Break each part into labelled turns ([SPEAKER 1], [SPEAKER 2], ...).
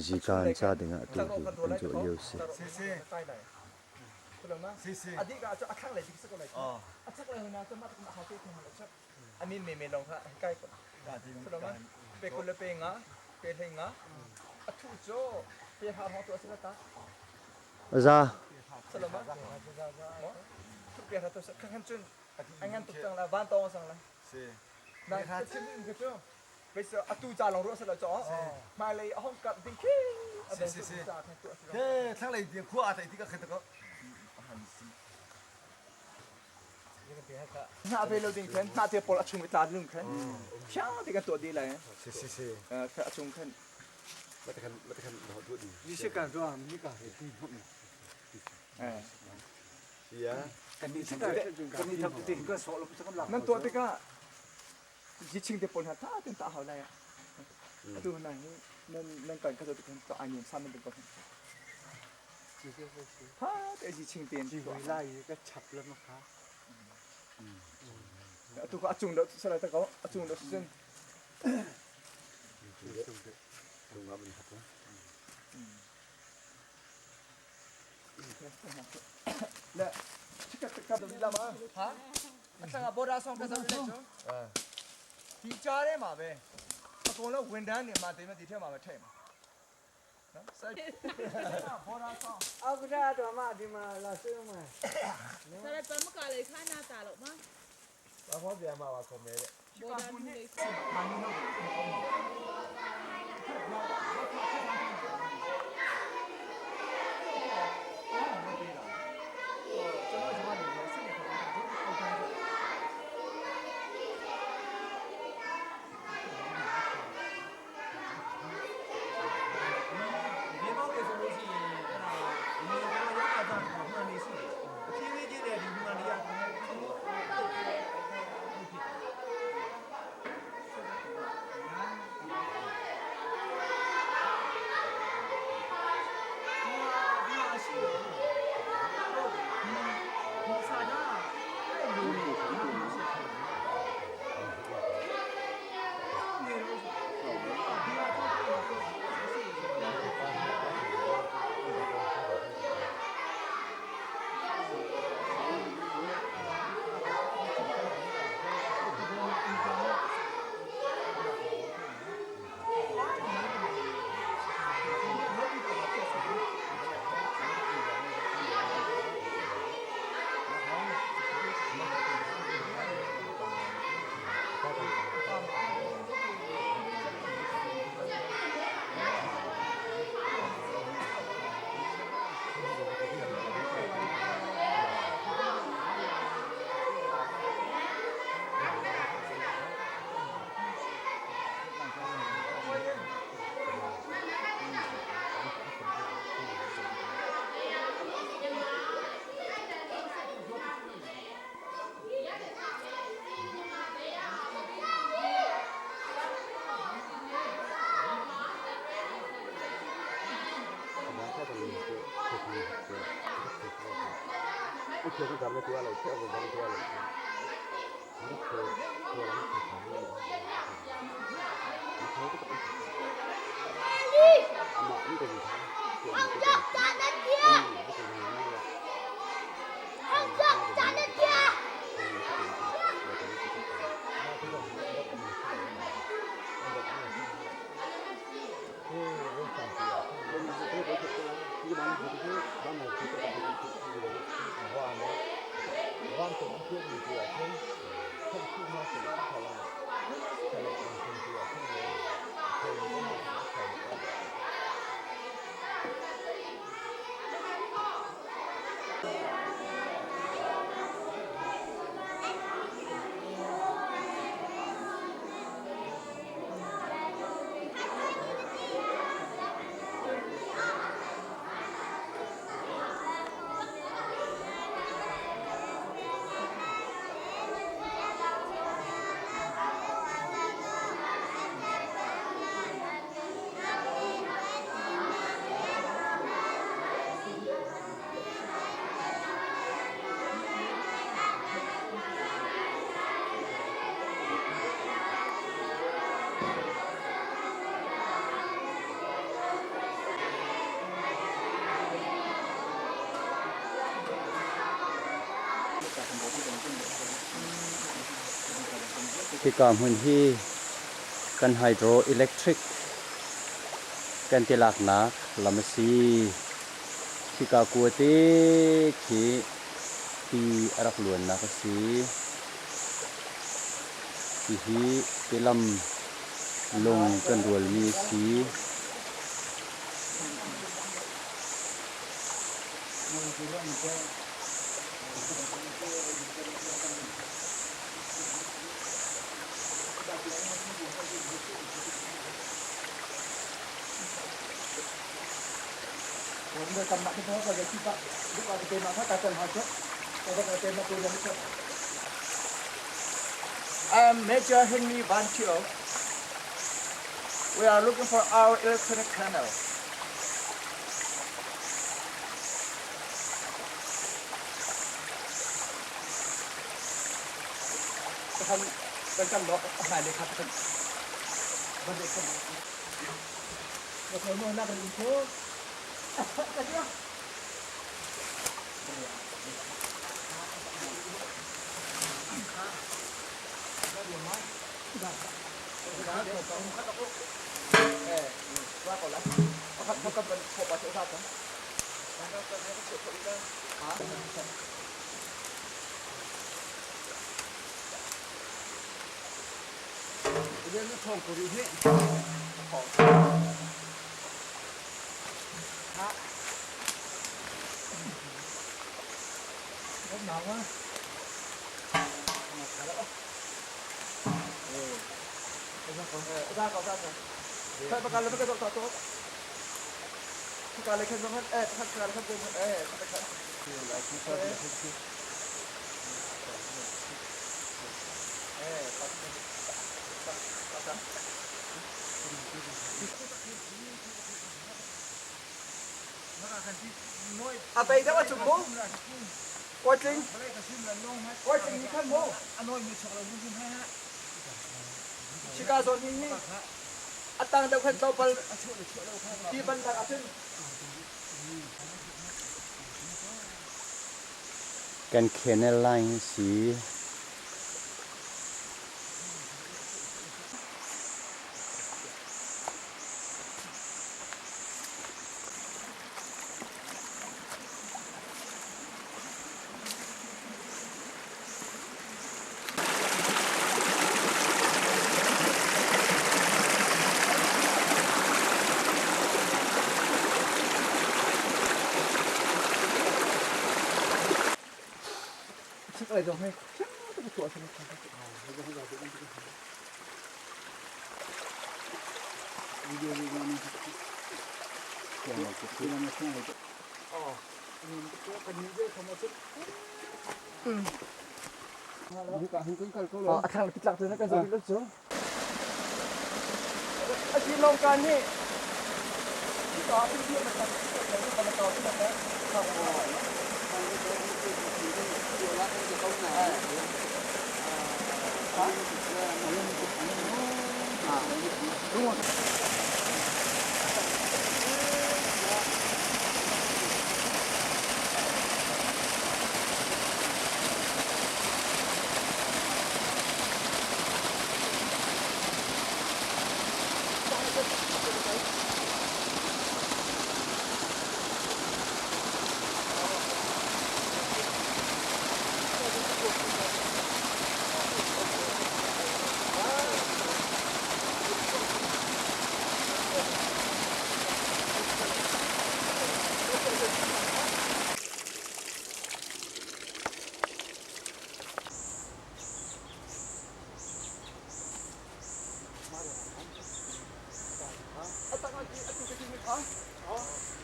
[SPEAKER 1] Zikaan ca dingah atu hi an cawh lio si. A za.
[SPEAKER 2] Hna ve lo ding khan hna te pawl a chung i tla ding khan thiang te kan tuah dih lai. A chung khan. Nan tuah tikah Ziching te pawl hna tha ten ta hau lai. Atu hna hi nan nan kan ka zo tikhan to ai niam sam nan ko. Tha te ziching ten
[SPEAKER 3] tu lai ka chap la ma kha.
[SPEAKER 2] Atu ka achung do sala ta ko achung do sin. Le chika ka lama ha အဆကဘော်ဒါဆောင်ကစားလက်ချောဒီကြားထဲမှာပဲအကုန်လုံးဝန်ထမ်းတွေမှာဒီမဲ့ဒီထက်မှာပဲထည့်မှာနော်စိုက်ဘော်ဒါဆောင်
[SPEAKER 3] အောက်ကရတော့မှဒီမှာလာဆွေးမှာ
[SPEAKER 4] ဆရာပမကလေးခါနာတာလို့မ
[SPEAKER 5] ဘာဖောပြန်မှာပါခေါ်မဲတဲ့
[SPEAKER 4] ဘောဒါနူလေး
[SPEAKER 2] မာနုလို့ကောင်းပါကျွန်တော်ကျွန်တော်လည်းစိတ်နဲ့ခေါ်တယ်အောက်တန်း
[SPEAKER 5] ဒီမောက်တွေဆိုလို့ရှိရင်အဲ့ဒါဒီလိုကတော့ရောက်တာတော့မှန်နေရှိတယ်အဖြည်းဖြည်းချင်းတဲ့ဒီမှန်တွေကဟုတ်ဖြစ်ဒီဟာရှိတယ်ဒီဒီစာသားအဲ့လိုမျိုးရှိတယ်နေလို့ဒီဟာတော့
[SPEAKER 1] Hika hmun hi kan hydroelectric kan ti laknak lam a si. Hika kua te khi ti a rak luannak a si. Hihi tilam lung kan rualmi a si.
[SPEAKER 2] I am Major Henry Van Thieu. We are looking for our electronic panel. A bei deuh a cung mu. Kawtling. Kawtling nih khan mu. Shika zawn hi hi a tang deuh khan tlawmpal ti ban thak ahcun
[SPEAKER 1] Kan canal line si.
[SPEAKER 2] A thlang le tlak cu na kan zoh rih cu. A si lawngkan nih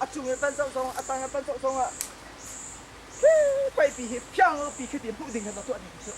[SPEAKER 2] A cung i pan zoh zong a tang i pan zoh zong ah paipi hi phiang pi khi ti hmuh ding khan tuah ding cu.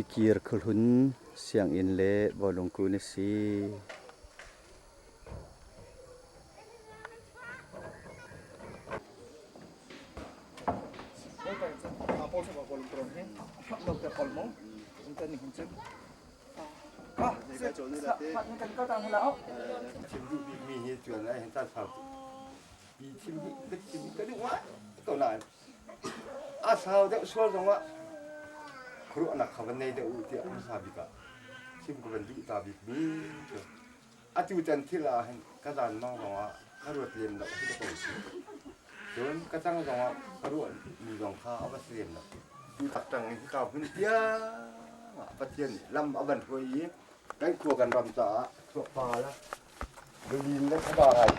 [SPEAKER 1] Tikir khuahlun sianginn le bawlung kun a si.
[SPEAKER 6] Chim duh bikmi hi tuan ah hin caan sau pi chim hi ka chim ka duh ngai ko nain a sau deuh sual zongah khuaruahnak kha van nei deuh u tiah hmasa bik ah chim ka van duh ta bikmi cu atu tan thil ah hin ka zan mang zongah ka ruat lem lo hi ka ko si cun ka cang zongah ka ruah mi zong kha a va si lem lo tu tak tang in hika hmun tiang ah Pathian nih lam a van hruai i kan khua kan ram caah chuakpa la lulin le thaba ngai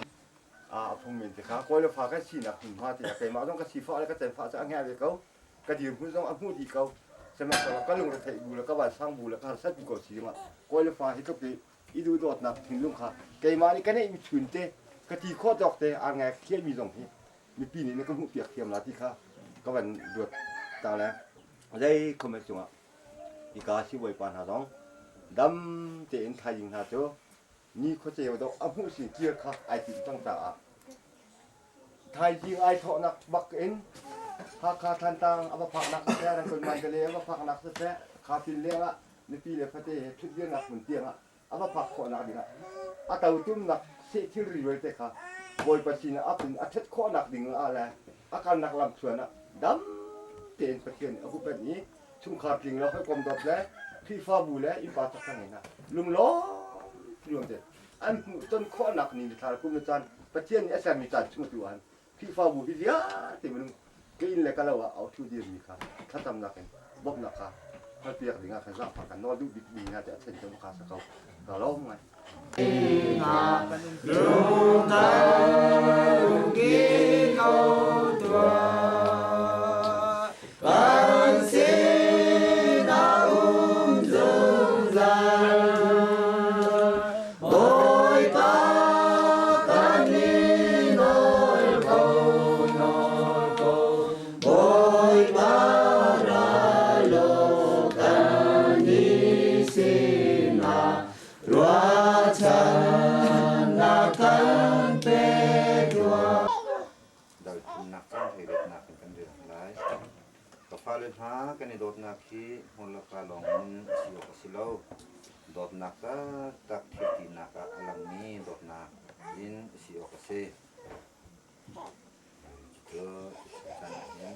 [SPEAKER 6] a phung men te kha kawi le fa kan sinak hmunhma te keimah zong ka sifah le ka cenfah cu a ngia ve ko ka dirhmun zong a hmuh dih ko sihmanhsehlaw ka lungre theih bu le ka vansang bu le ka harsat bu ko si dingah kawi le fa hi tluk i i duhdawtnak thinlung kha keimah nih ka neihmi chun te ka ti khawh tawk te aa ngek thiammi zong hi mipi nih na ka hmuh piak thiam la ti kha ka van ruat ta le zei comment cungah hika sibawipa hna zong dam tein thaizing hna cu ni khuaceu dawh a hmuh sin kir kha ai tim cang caah thaizing ai thawhnak bak in Hakha Thantlang a va phaknak siseh Rangkun Mandalay a va phaknak siseh Khatin leng ah mipi le fate he ṭhutdirnak hmun tiang ah a va phak khawhnak dingah a totumnak seh thilri vialte kha Bawipa sinah ap in a ṭhat khawhnak ding ah le a kalnak lamthluan ah dam tein Pathian nih a huhphenh i chungkhar tling le hawikom dawt le Khrihfabu le innpa chakthlang he hna lunglawm nuam tein an hmuhton khawhnak ni le thla kum le caan Pathian nih a sermi caan chung atu ah Khrihfabu hi vialte minung ka inn le ka lo ah a ṭhu dirmi kha thlacamnak in bawmhnak kha halpiak dingah khan zaangfah kan nawl duh bikmi hna te a then cu ka sa ko. Ka lawm ngai.
[SPEAKER 7] Kan sinah um zungzal. Bawipa kan i nawl ko, nawl ko. Bawipa ra law kan i sinah ruahchannak kan pe tuah.
[SPEAKER 8] Dalthumnak caan hleiriatnak in kan rel lai. Ka fale hna kan i dawtnak hi hmurlaka lawng in a si awk a si lo. Dawtnak taktak thiltinak ah a langmi dawtnak in a si awk a si. Cucu caan ah hin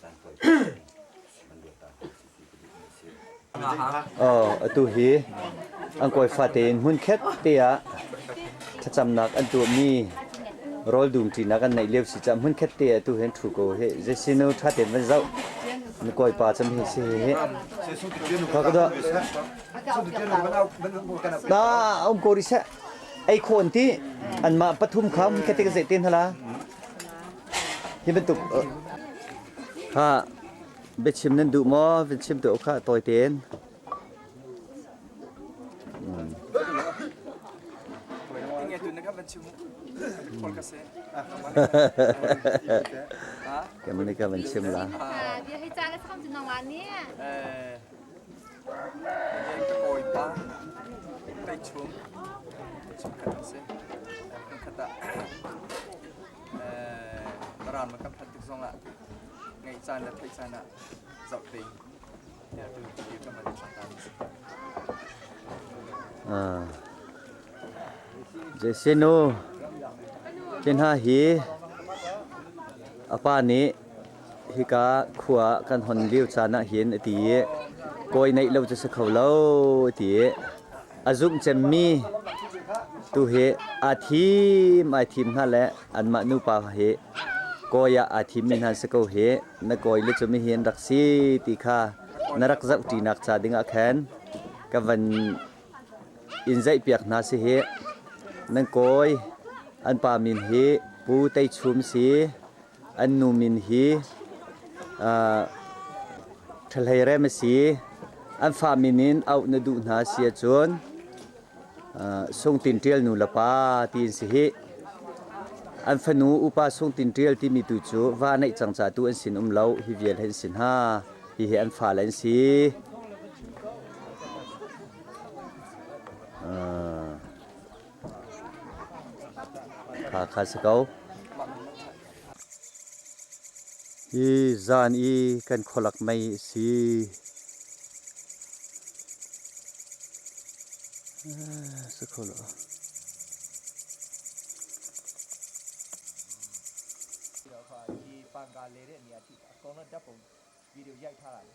[SPEAKER 8] caan tawi van ruat ta hna si ti ka duhmi a si.
[SPEAKER 1] Atu hi an kawi fate in hmunkhat te ah thlacamnak an tuahmi rawl dumṭinak an neih lio si caah hmunkhat te ah atu hin ṭhu ko hi zeisinu ṭha tein van zoh na kawipa cam hi si hi na um ko rih seh ei khawh an ti anmah pathum kha hmunkhat te ka zeih te hna la hi bantuk ha Biachim nan duh maw? Van chim tuah u khah tawi tein. Kan ka van chim la.
[SPEAKER 4] Bia hei ca le cham cu nangmah nih.
[SPEAKER 2] Kawipa tei chung chungkhat an si. Khat ah ram kan phanh tik zongah ngeih caan le theih caan ah zoh ding tiah tu ti kan van ta mi si.
[SPEAKER 1] Jesinu te hna hi a pa nih hika khua kan hon lio caan ah hin a ti i kawi neih lo cu si kho lo a ti i a zumh cemmi tu hi aa thim ai thim hna le anmah nupa hi kawi ah aa thimmi hna si ko hi na kawi le cu mihi an rak si ti kha na rak zohṭinak ca dingah khan ka van in zeihpiak hna si hi nan kawi an pa min hi Pu Tei Chum si an nu min hi Ṭhahlei Rem a si an fa min in auh na duh hna si ahcun Sung Tin Ṭial nu le pa tiin si hih. An fanu upa Sung Tin Ṭial timi tu cu va neih cang ca tu an sin um lo hi vial hi an si hna. Hihi an fale an si. Kha kha si ko. Hi zan i kan khualak mei a si. Si kho lo.
[SPEAKER 2] ဒီပန်ကာလဲတဲ့နေရာထိအကုန်လုံးဓာတ်ပုံဗီဒီယိုရိုက်ထားတာလေ